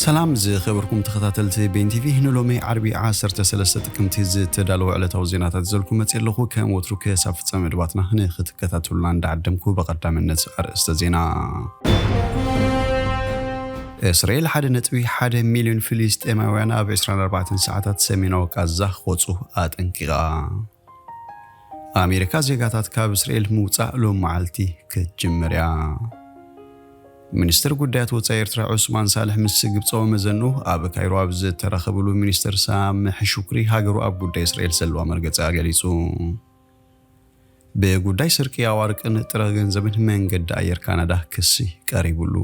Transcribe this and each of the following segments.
ሰላም ዝኸበርኩም ተኸታተልቲ ቤን ቲቪ፣ ንሎሚ ዓርቢ ዓሰርተ ሰለስተ ጥቅምቲ ዝተዳለወ ዕለታዊ ዜናታት ዘልኩ መጽእ ኣለኹ። ከም ወትሩ ክሳብ ፍጻመ መደባትና ንኽትከታተሉና እንዳዓደምኩ፣ ብቐዳምነት ኣርእስተ ዜና። እስራኤል ሓደ ነጥቢ ሓደ ሚልዮን ፍልስጤማውያን ኣብ ዕስራን ኣርባዕተን ሰዓታት ሰሜናዊ ቃዛ ክወጹ ኣጠንቂቓ። ኣሜሪካ ዜጋታት ካብ እስራኤል ምውጻእ ሎም መዓልቲ ክትጅምር እያ። ሚኒስትር ጉዳያት ወጻኢ ኤርትራ ዑስማን ሳልሕ ምስ ግብጻዊ መዘኑ ኣብ ካይሮ ኣብ ዝተራኸብሉ፣ ሚኒስትር ሳምሕ ሹክሪ ሃገሩ ኣብ ጉዳይ እስራኤል ዘለዋ መርገጺ ኣገሊጹ። ብጉዳይ ስርቂ ኣዋርቅን ጥረ ገንዘብን መንገዲ ኣየር ካናዳ ክሲ ቀሪቡሉ።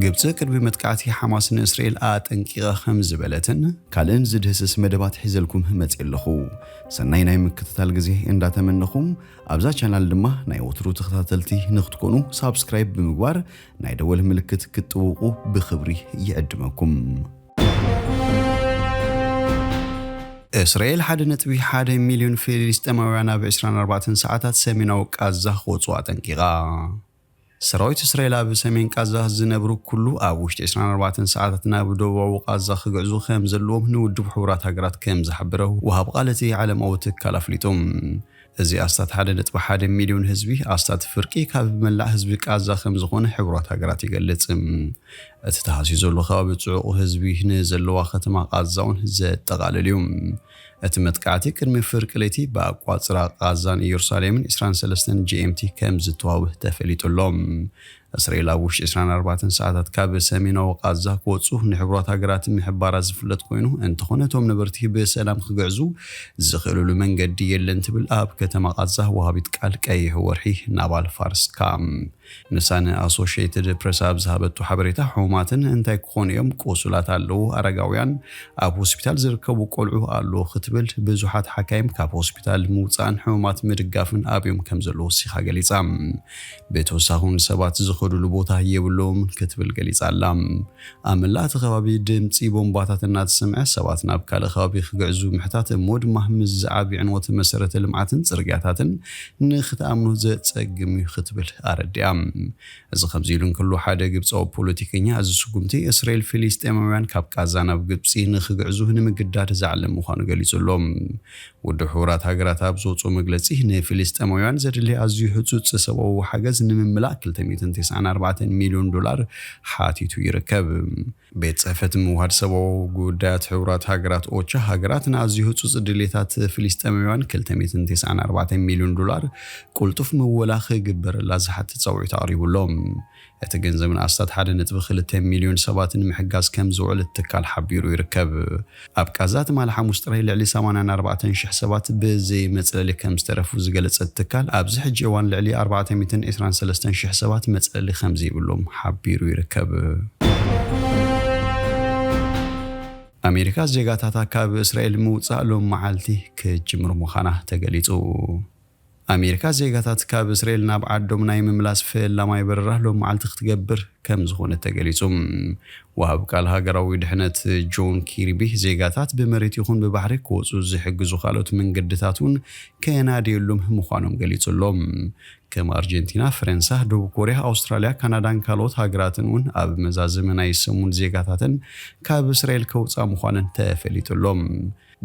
ግብጺ ቅድሚ መጥቃዕቲ ሓማስ ንእስራኤል ኣጠንቂቓ ከም ዝበለትን ካልእን ዝድህስስ መደባት ሒዘልኩም መጽእ ኣለኹ። ሰናይ ናይ ምክትታል ግዜ እንዳተመነኹም፣ ኣብዛ ቻናል ድማ ናይ ወትሩ ተኸታተልቲ ንክትኮኑ ሳብስክራይብ ብምግባር ናይ ደወል ምልክት ክትጥውቑ ብኽብሪ ይዕድመኩም። እስራኤል ሓደ ነጥቢ ሓደ ሚልዮን ፍልስጤማውያን ኣብ ዕስራን ኣርባዕተን ሰዓታት ሰሜናዊ ቃዛ ክወጹ ኣጠንቂቓ። ሰራዊት እስራኤል ኣብ ሰሜን ቃዛ ዝነብሩ ኩሉ ኣብ ውሽጢ ዕስራን ኣርባዕተን ሰዓታት ናብ ደቡባዊ ቃዛ ክግዕዙ ከም ዘለዎም ንውድብ ሕቡራት ሃገራት ከም ዝሓበረ ወሃብ ቃል እቲ ዓለማዊ ትካል ኣፍሊጡ። እዚ ኣስታት ሓደ ነጥቢ ሓደ ሚልዮን ህዝቢ፣ ኣስታት ፍርቂ ካብ መላእ ህዝቢ ቃዛ ከም ዝኾነ ሕቡራት ሃገራት ይገልጽ። እቲ ተሃስዩ ዘሎ ከባቢ ጽዑቕ ህዝቢ ንዘለዋ ከተማ ቃዛ እውን ዘጠቓልል እዩ። እቲ መጥቃዕቲ ቅድሚ ፍርቂ ለይቲ ብኣቋጽራ ቃዛን ኢየሩሳሌምን ዕስራን ሰለስተን ጂ ኤም ቲ ከም ዝተዋህበ ተፈሊጡ ኣሎ። እስራኤል ኣብ ውሽጢ ዕስራን ኣርባዕተን ሰዓታት ካብ ሰሜናዊ ቃዛ ክወጹ ንሕቡራት ሃገራት ምሕባራ ዝፍለጥ ኮይኑ፣ እንተኾነ እቶም ነበርቲ ብሰላም ክግዕዙ ዝኽእልሉ መንገዲ የለን ትብል ኣብ ከተማ ቃዛ ወሃቢት ቃል ቀይሕ ወርሒ ናባል ፋርስ ካም። ንሳ ንኣሶሽየትድ ፕረስ ኣብ ዝሃበቶ ሓበሬታ፣ ሕሙማትን እንታይ ክኾኑ እዮም፣ ቁሱላት ኣለዉ፣ ኣረጋውያን፣ ኣብ ሆስፒታል ዝርከቡ ቆልዑ ኣለዉ ክትብል፣ ብዙሓት ሓካይም ካብ ሆስፒታል ምውጻእን ሕሙማት ምድጋፍን ኣብዮም ከም ዘለዉ ወሲኻ ገሊጻ። ብተወሳኺ እውን ሰባት ዝኸዱሉ ቦታ የብሎምን ክትብል ገሊጻ ኣላ። ኣብ መላእ እቲ ከባቢ ድምጺ ቦምባታት እናተሰምዐ ሰባት ናብ ካልእ ከባቢ ክግዕዙ ምሕታት እሞ ድማ ምስ ዝዓቢ ዕንወት መሰረተ ልምዓትን ጽርግያታትን ንክትኣምኖ ዘጸግም እዩ ክትብል ኣረዲኣ። እዚ ከምዚ ኢሉ እንከሎ፣ ሓደ ግብጻዊ ፖለቲከኛ፣ እዚ ስጉምቲ እስራኤል ፍልስጤማውያን ካብ ቃዛ ናብ ግብጺ ንክግዕዙ ንምግዳድ ዝዓለም ምዃኑ ገሊጹ ኣሎ። ውድብ ሕቡራት ሃገራት ኣብ ዘውፅኦ መግለጺ፣ ንፍልስጤማውያን ዘድሊ ኣዝዩ ህጹጽ ሰብኣዊ ሓገዝ ንምምላእ ክልተ ሚእትን ተስዓን ኣርባዕተን ሚልዮን ዶላር ሓቲቱ ይርከብ። ቤት ጽሕፈት ምውሃድ ሰብኣዊ ጉዳያት ሕቡራት ሃገራት ኦቻ፣ ሃገራት ንኣዝዩ ህጹጽ ድሌታት ፍልስጤማውያን ክልተ ሚእትን ተስዓን ኣርባዕተን ሚልዮን ዶላር ቁልጡፍ ምወላ ክግበረላ ዝሓትት ጻውዒት ኣቕሪቡ ኣሎ። እቲ ገንዘብ ንኣስታት ሓደ ነጥቢ ክልተ ሚልዮን ሰባት ንምሕጋዝ ከም ዝውዕል እቲ ትካል ሓቢሩ ይርከብ። ኣብ ቃዛ ትማሊ ሓሙስ ጥራይ ልዕሊ ሰማንያን ኣርባዕተን ሽሕ ሰባት ብዘይ መጽለሊ ከም ዝተረፉ ዝገለጸ እቲ ትካል፣ ኣብዚ ሕጂ እዋን ልዕሊ ኣርባዕተ ሚእትን ዕስራን ሰለስተን ሽሕ ሰባት መጽለሊ ከም ዘይብሎም ሓቢሩ ይርከብ። ኣሜሪካ ዜጋታታ ካብ እስራኤል ምውጻእ ሎም መዓልቲ ክጅምር ምዃና ተገሊጹ። ኣሜሪካ ዜጋታት ካብ እስራኤል ናብ ዓዶም ናይ ምምላስ ፈላማይ በረራ ሎም መዓልቲ ክትገብር ከም ዝኾነ ተገሊጹ። ወሃብ ቃል ሃገራዊ ድሕነት ጆን ኪርቢ፣ ዜጋታት ብመሬት ይኹን ብባሕሪ ክወጹ ዝሕግዙ ካልኦት መንገድታት እውን ከናድየሎም ምዃኖም ገሊጹ ኣሎ። ከም ኣርጀንቲና፣ ፈረንሳ፣ ደቡብ ኮርያ፣ ኣውስትራልያ፣ ካናዳን ካልኦት ሃገራትን እውን ኣብ መዛዘሚ ናይ ሰሙን ዜጋታተን ካብ እስራኤል ከውጻ ምዃነን ተፈሊጡ ኣሎ።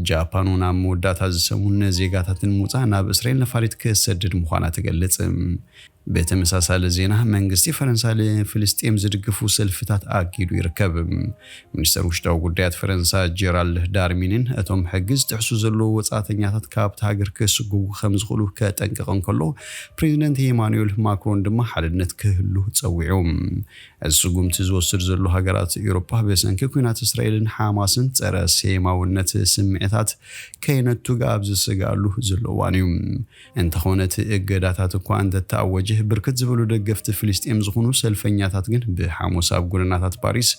ጃፓን እውን ኣብ መወዳእታ እዚ ሰሙን ንዜጋታትን ምውጻእ ናብ እስራኤል ነፋሪት ክሰድድ ምዃና ትገልጽ። ብተመሳሳሊ ዜና፣ መንግስቲ ፈረንሳ ንፍልስጤም ዝድግፉ ሰልፍታት ኣጊዱ ይርከብ። ሚኒስተር ውሽጣዊ ጉዳያት ፈረንሳ ጀራልድ ዳርሚንን እቶም ሕጊ ዝጥሕሱ ዘለዉ ወጻእተኛታት ካብቲ ሃገር ክስጉጉ ከም ዝኽእሉ ከጠንቅቕ እንከሎ፣ ፕሬዚደንት ኢማኑኤል ማክሮን ድማ ሓድነት ክህሉ ጸዊዑ። እዚ ስጉምቲ ዝወስድ ዘሎ ሃገራት ኤውሮጳ ብሰንኪ ኲናት እስራኤልን ሓማስን ጸረ ሴማውነት ስምዒታት ከይነቱግ ኣብ ዝስግኣሉ ዘሎ እዋን እዩ። እንተኾነ እቲ እገዳታት እኳ እንተተኣወጀ፣ ብርክት ዝበሉ ደገፍቲ ፍልስጤም ዝኾኑ ሰልፈኛታት ግን ብሓሙስ ኣብ ጎደናታት ፓሪስ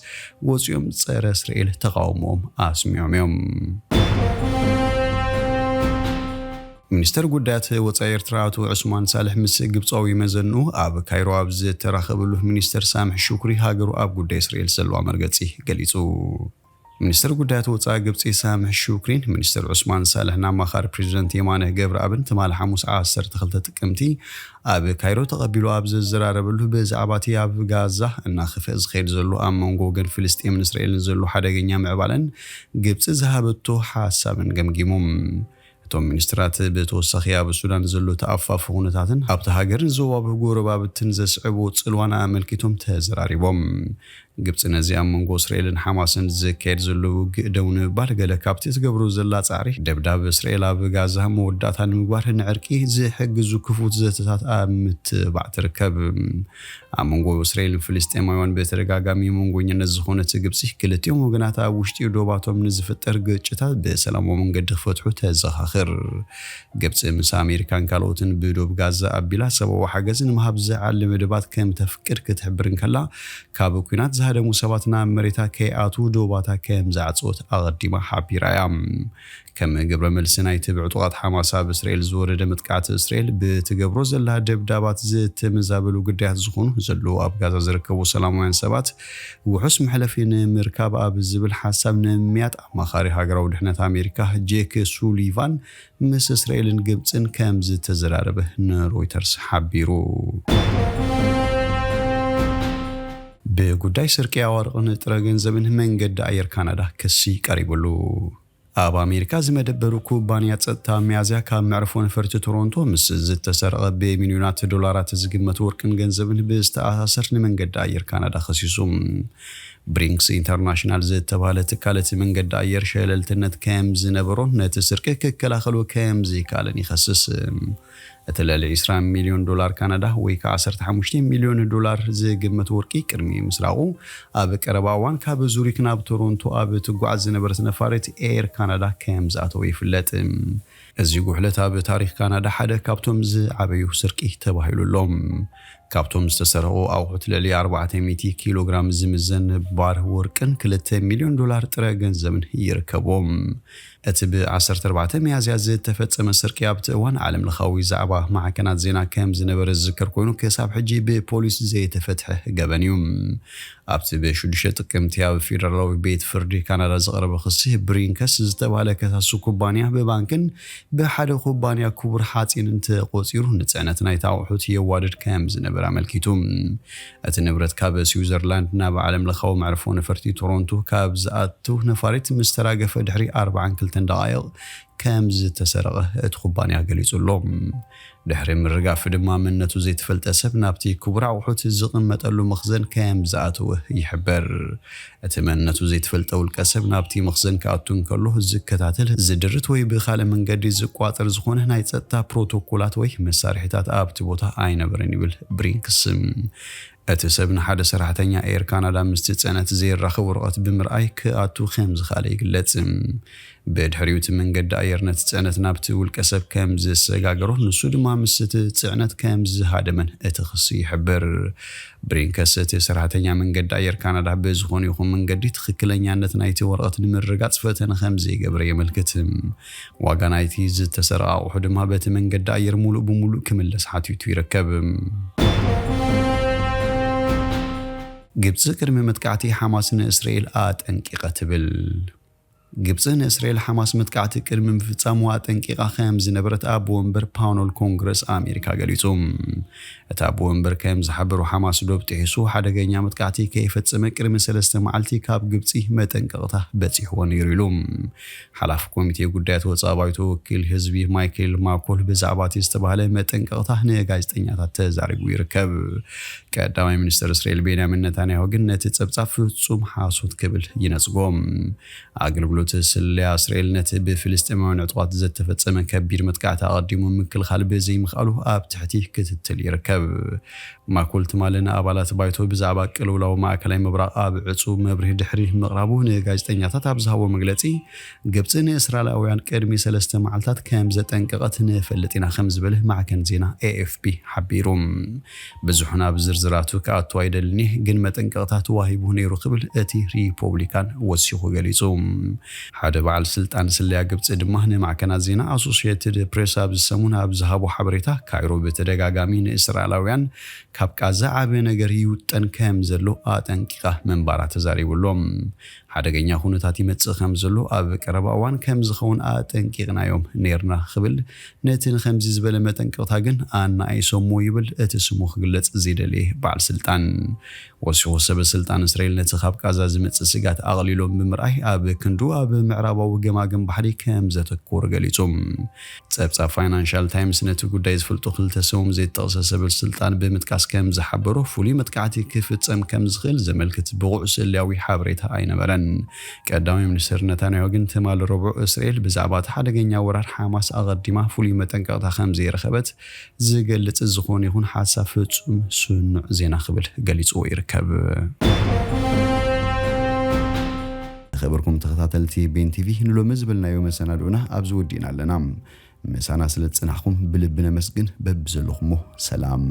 ወጺኦም ጸረ እስራኤል ተቓውሞኦም ኣስሚዖም እዮም። ሚኒስተር ጉዳያት ወጻኢ ኤርትራ ኣቶ ዑስማን ሳልሕ ምስ ግብጻዊ መዘንኡ ኣብ ካይሮ ኣብ ዝተራኸበሉ፣ ሚኒስተር ሳምሕ ሹክሪ ሃገሩ ኣብ ጉዳይ እስራኤል ዘለዋ መርገጺ ገሊጹ። ሚኒስትር ጉዳያት ወፃኢ ግብፂ ሳምሕ ሹክሪን፣ ሚኒስትር ዑስማን ሳልሕን ኣማኻሪ ፕሬዚደንት የማነ ገብረኣብን ትማሊ ሓሙስ ዓሰርተ ክልተ ጥቅምቲ ኣብ ካይሮ ተቐቢሉ ኣብ ዘዘራረበሉ፣ ብዛዕባ እቲ ኣብ ጋዛ እናኸፍአ ዝኸይድ ዘሎ ኣብ መንጎ ወገን ፍልስጤምን እስራኤልን ዘሎ ሓደገኛ ምዕባለን ግብፂ ዝሃበቶ ሓሳብን ገምጊሞም። እቶም ሚኒስትራት ብተወሳኺ ኣብ ሱዳን ዘሎ ተኣፋፊ ኩነታትን ኣብቲ ሃገርን ዞባዊ ጎረባብትን ዘስዕቦ ጽልዋን ኣመልኪቶም ተዘራሪቦም። ግብጺ ነዚ ኣብ መንጎ እስራኤልን ሓማስን ዝካየድ ዘሎ ውግእ ደው ንምባል ገለ ካብቲ ትገብሮ ዘላ ጻዕሪ፣ ደብዳብ እስራኤል ኣብ ጋዛ መወዳእታ ንምግባር ንዕርቂ ዝሕግዙ ክፉት ዘተታት ኣብ ምትባዕ ትርከብ። ኣብ መንጎ እስራኤልን ፍልስጤማውያን ብተደጋጋሚ መንጎኝነት ዝኾነት ግብጺ፣ ክልቲኦም ወገናት ኣብ ውሽጢ ዶባቶም ንዝፍጠር ግጭታት ብሰላማዊ መንገዲ ክፈትሑ ተዘኻኽር። ግብጺ ምስ ኣሜሪካን ካልኦትን ብዶብ ጋዛ ኣቢላ ሰብኣዊ ሓገዝ ንምሃብ ዝዓለመ መደባት ከም ተፍቅድ ክትሕብር እንከላ፣ ካብ ኲናት ዝሃደሙ ሰባት ናብ መሬታ ከይኣትዉ ዶባታ ከም ዝዓጸወት ኣቐዲማ ሓቢራ እያ። ከም ግብረ መልሲ ናይቲ ብዕጡቓት ሓማስ ኣብ እስራኤል ዝወረደ መጥቃዕቲ፣ እስራኤል ብትገብሮ ዘላ ደብዳባት ዝተመዛበሉ ግዳያት ዝኾኑ ዘለዉ ኣብ ጋዛ ዝርከቡ ሰላማውያን ሰባት ውሑስ መሕለፊ ንምርካብ ኣብ ዝብል ሓሳብ ንምምያጥ ኣማኻሪ ሃገራዊ ድሕነት ኣሜሪካ ጄክ ሱሊቫን ምስ እስራኤልን ግብጽን ከም ዝተዘራረበ ንሮይተርስ ሓቢሩ። ብጉዳይ ስርቂ ኣዋርቕን ጥረ ገንዘብን መንገዲ ኣየር ካናዳ ክሲ ቀሪቡሉ። ኣብ ኣሜሪካ ዝመደበሩ ኩባንያ ጸጥታ፣ ሚያዝያ ካብ መዕርፎ ነፈርቲ ቶሮንቶ ምስ ዝተሰርቐ ብሚልዮናት ዶላራት ዝግመት ወርቅን ገንዘብን ብዝተኣሳሰር ንመንገዲ ኣየር ካናዳ ከሲሱ። ብሪንክስ ኢንተርናሽናል ዝተባህለ ትካል፣ እቲ መንገዲ ኣየር ሸለልትነት ከም ዝነበሮን ነቲ ስርቂ ክከላኸሎ ከም ዘይከኣለን ይኸስስ። እቲ ልዕሊ ዕስራ ሚልዮን ዶላር ካናዳ ወይ ከዓ ዓሰርተ ሓሙሽተ ሚልዮን ዶላር ዝግመት ወርቂ ቅድሚ ምስራቑ፣ ኣብ ቀረባ እዋን ካብ ዙሪክ ናብ ቶሮንቶ ኣብ ትጓዓዝ ዝነበረት ነፋሪት ኤር ካናዳ ከም ዝኣተወ ይፍለጥ። እዚ ጉሕለት ኣብ ታሪኽ ካናዳ ሓደ ካብቶም ዝዓበዩ ስርቂ ተባሂሉ ኣሎ። ካብቶም ዝተሰርቑ ኣቑሑት ልዕሊ ኣርባዕተ ሚእቲ ኪሎ ግራም ዝምዘን ባር ወርቅን ክልተ ሚልዮን ዶላር ጥረ ገንዘብን ይርከብዎም። እቲ ብ ዓሰርተ ኣርባዕተ ሚያዝያ ዝተፈጸመ ስርቂ ኣብቲ እዋን ዓለም ለኻዊ ዛዕባ ማዕከናት ዜና ከም ዝነበረ ዝዝከር ኮይኑ፣ ክሳብ ሕጂ ብፖሊስ ዘይተፈትሐ ገበን እዩ። ኣብቲ ብ ሽዱሽተ ጥቅምቲ ኣብ ፌደራላዊ ቤት ፍርዲ ካናዳ ዝቐረበ ክሲ፣ ብሪንከስ ዝተባህለ ከሳሲ ኩባንያ ብባንክን ብሓደ ኩባንያ ክቡር ሓጺንን ተቖጺሩ ንጽዕነት ናይቲ ኣቑሑት የዋድድ ከም ዝነበረ ኣመልኪቱ። እቲ ንብረት ካብ ስዊዘርላንድ ናብ ዓለም ለኻዊ መዕርፎ ነፈርቲ ቶሮንቶ ካብ ዝኣቱ ነፋሪት ምስ ተራገፈ ድሕሪ ኣርባዓን ክልተን ደቓይቕ ከም ዝተሰረቐ እቲ ኩባንያ ገሊጹ ኣሎ። ድሕሪ ምርጋፍ ድማ መንነቱ ዘይተፈልጠ ሰብ ናብቲ ክቡር ኣቑሑት ዝቕመጠሉ መኽዘን ከም ዝኣተወ ይሕበር። እቲ መንነቱ ዘይተፈልጠ ውልቀ ሰብ ናብቲ መኽዘን ክኣቱ እንከሎ ዝከታተል፣ ዝድርት ወይ ብኻልእ መንገዲ ዝቋጸር ዝኾነ ናይ ጸጥታ ፕሮቶኮላት ወይ መሳርሒታት ኣብቲ ቦታ ኣይነበረን ይብል ብሪንክስ። እቲ ሰብ ንሓደ ሰራሕተኛ ኤር ካናዳ ምስቲ ጽዕነት ዘየራኽብ ወረቐት ብምርኣይ ክኣቱ ከም ዝኸኣለ ይግለጽ። ብድሕሪኡ እቲ መንገዲ ኣየር ነቲ ጽዕነት ናብቲ ውልቀ ሰብ ከም ዝሰጋገሮ፣ ንሱ ድማ ምስ እቲ ጽዕነት ከም ዝሃደመን እቲ ክሲ ይሕብር። ብሪንከስ እቲ ሰራሕተኛ መንገዲ ኣየር ካናዳ ብዝኾነ ይኹን መንገዲ ትኽክለኛነት ናይቲ ወረቐት ንምርጋጽ ፈተነ ከም ዘይገበረ የመልክት። ዋጋ ናይቲ ዝተሰርቐ ኣቑሑ ድማ በቲ መንገዲ ኣየር ሙሉእ ብሙሉእ ክምለስ ሓቲቱ ይርከብ። ግብፂ ቅድሚ መጥቃዕቲ ሓማስ ንእስራኤል ኣጠንቂቐ ትብል። ግብፂ ንእስራኤል ሓማስ መጥቃዕቲ ቅድሚ ምፍፃሙ ኣጠንቂቓ ከም ዝነበረት ኣቦ ወንበር ፓነል ኮንግረስ ኣሜሪካ ገሊፁ። እቲ ኣቦ ወንበር ከም ዝሓበሩ፣ ሓማስ ዶብ ጥሒሱ ሓደገኛ መጥቃዕቲ ከይፈፀመ ቅድሚ ሰለስተ መዓልቲ ካብ ግብፂ መጠንቀቕታ በፂሕዎ ነይሩ ኢሉ። ሓላፊ ኮሚቴ ጉዳያት ወፃኢ ባይቶ ወኪል ህዝቢ ማይክል ማኮል ብዛዕባ እቲ ዝተባህለ መጠንቀቕታ ንጋዜጠኛታት ተዛሪቡ ይርከብ። ቀዳማይ ሚኒስትር እስራኤል ቤንያሚን ነታንያሁ ግን ነቲ ጸብጻብ ፍጹም ሓሶት ክብል ይነጽጎ። ኣገልግሎት ስለያ እስራኤል ነቲ ብፍልስጤማውያን ዕጡቓት ዝተፈጸመ ከቢድ መጥቃዕቲ ኣቐዲሙ ምክልኻል ብዘይምኽኣሉ ኣብ ትሕቲ ክትትል ይርከብ። ማኮል ትማሊ ንኣባላት ባይቶ ብዛዕባ ቅልውላው ማእከላይ ምብራቕ ኣብ ዕጹው መብርሂ ድሕሪ ምቕራቡ፣ ንጋዜጠኛታት ኣብ ዝሃቦ መግለጺ፣ ግብጺ ንእስራኤላውያን ቅድሚ ሰለስተ መዓልታት ከም ዘጠንቀቐት ንፈልጥ ኢና ከም ዝብል ማዕከን ዜና ኤ ኤፍ ፒ ሓቢሩ። ብዙሕ ናብ ዝርዝራቱ ክኣቱ ኣይደልን እየ፣ ግን መጠንቀቕታ ተዋሂቡ ነይሩ ክብል እቲ ሪፖብሊካን ወሲኹ ገሊጹ። ሓደ በዓል ስልጣን ስለያ ግብፂ ድማ ንማዕከናት ዜና ኣሶሽየትድ ፕሬስ ኣብዚ ሰሙን ኣብ ዝሃቦ ሓበሬታ፣ ካይሮ ብተደጋጋሚ ንእስራኤላውያን ካብ ቃዛ ዓቢ ነገር ይውጠን ከም ዘሎ ኣጠንቂቓ ምንባራ ተዛሪቡ ኣሎ። ሓደገኛ ኩነታት ይመጽእ ከም ዘሎ ኣብ ቀረባ እዋን ከም ዝኸውን ኣጠንቂቕናዮም ነይርና ክብል፣ ነቲ ንከምዚ ዝበለ መጠንቀቕታ ግን ኣናኣይሶሞ ይብል እቲ ስሙ ክግለጽ ዘይደለየ በዓል ስልጣን። ወሲኹ፣ ሰበ ስልጣን እስራኤል ነቲ ካብ ቃዛ ዝመጽእ ስጋት ኣቕሊሎም ብምርኣይ፣ ኣብ ክንዱ ኣብ ምዕራባዊ ገማግም ባሕሪ ከም ዘተኮረ ገሊጹ። ጸብጻብ ፋይናንሻል ታይምስ ነቲ ጉዳይ ዝፈልጡ ክልተ ስሞም ዘይተጠቕሰ ሰበ ስልጣን ብምጥቃስ ከም ዝሓበሮ፣ ፍሉይ መጥቃዕቲ ክፍጸም ከም ዝኽእል ዘመልክት ብቑዕ ስለያዊ ሓበሬታ ኣይነበረን። ቀዳማይ ሚኒስትር ነታንያሁ ግን ትማሊ ረቡዕ እስራኤል ብዛዕባ እቲ ሓደገኛ ወራር ሓማስ ኣቐዲማ ፍሉይ መጠንቀቕታ ከም ዘይረኸበት ዝገልጽ ዝኾነ ይኹን ሓሳብ ፍጹም ስኑዕ ዜና ክብል ገሊጽዎ ይርከብ። ዝኸበርኩም ተኸታተልቲ ቤን ቲቪ፣ ንሎሚ ዝበልናዮ መሰናድኦና ኣብዚ ወዲእና ኣለና። ምሳና ስለ ዝጸናሕኩም ብልቢ ነመስግን። በብዘለኹሞ ሰላም።